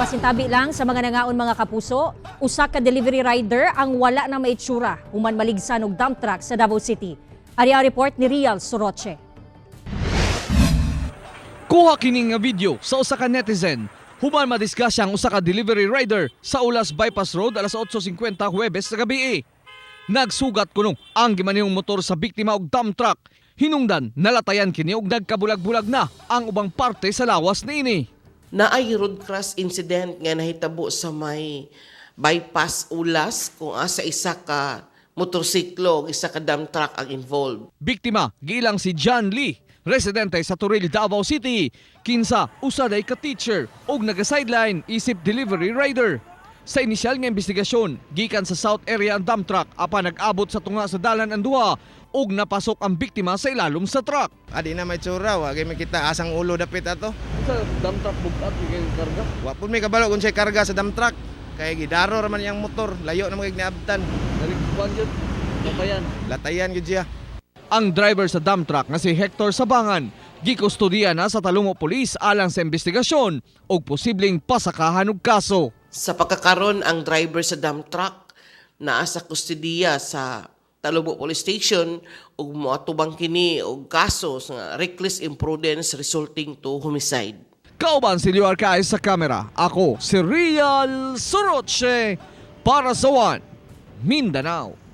Pasintabi lang sa mga nangaon, mga kapuso, usa ka delivery rider ang wala na maitsura human maligsan og dump truck sa Davao City. Ari ang report ni Rial Soroche. Kuha kini nga video sa usa ka netizen human madisgrasya ang usa ka delivery rider sa Ulas Bypass Road alas 8:50 Huwebes sa gabi. Nagsugat kuno ang gimanihong motor sa biktima og dump truck. Hinungdan nalatayan kini og nagkabulag-bulag na ang ubang parte sa lawas niini. Naay road crash incident nga nahitabo sa may bypass Ulas kung asa isa ka motorsiklo ug isa ka dump truck ang involved. Biktima giilang si John Lee, residente sa Toril, Davao City, kinsa usa day ka teacher ug naga-sideline isip delivery rider. Sa inisyal nga investigasyon, gikan sa south area ang dump truck apan nag-abot sa tunga sa dalan ang duha ug napasok ang biktima sa ilalom sa truck. Adi na may tsura, wa kay makita asang ulo dapit ato. Sa dump truck bugat kay karga. Wa pud may kabalo kung siya karga sa dump truck. Kay gidaro ra man iyang motor, layo na mga ginaabtan. Naligkuan jud. Latayan. Latayan gyud siya. Ang driver sa dump truck nga si Hector Sabangan gikustudiya na sa Talomo Police alang sa investigasyon ug posibleng pasakahan og kaso. Sa pagkakaron, ang driver sa dump truck naa sa kustodiya sa Talomo Police Station ug moatubang kini og kaso sa reckless imprudence resulting to homicide. Kauban si Leo Arcaez sa kamera. Ako si Rial Soroche para sa One Mindanao.